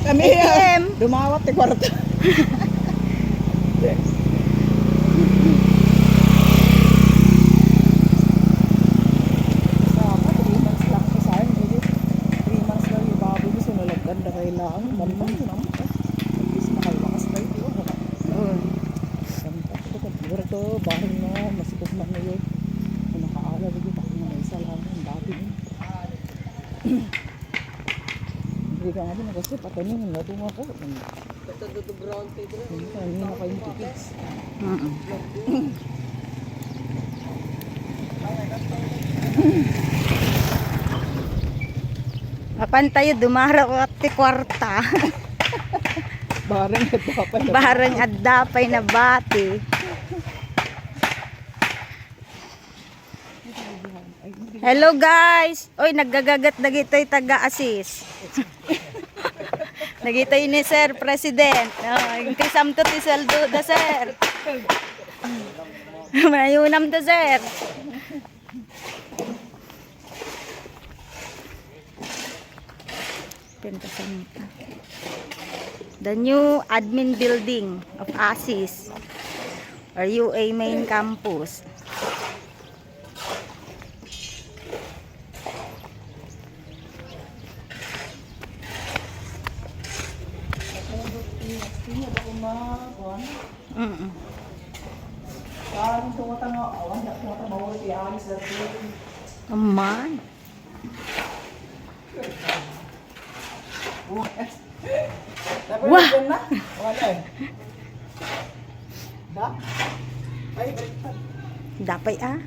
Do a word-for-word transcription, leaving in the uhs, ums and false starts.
Kami, A T M. Dumawat ti kwarta. Sa ako, three months lang ko sa akin. Three months lang yung baboy mo, so nalagdan na kailangan. Bantay, yun ang, at least makaiwakas tayo, di ba? Oo. Bantay, ito, pag siguro to, bahal, no, masikog man na yun. Kung nakaala, di ba, kung may isa lang, yung dati yun. Hindi ka nga din, kasi patanin, natunga ko. Ito, dudubraon, Pedro. Hindi ka, hindi na kayo tikids. Mm-mm. Mapan tayo, dumaraw at ti kwarta. Barang adda pay na Barang adda pay na bati. Hello, guys. Oy, naggagagat dagitoy taga-assist. Dagitoy ni Sir President. Oh, inkrisamto ti sweldo da, sir. Mayunam da, sir. Pentasan. The new admin building of assist or U A main campus. Mm-mm. Aman. Wah! Wala eh. Da? Ay, baliktad. Dapay, ah.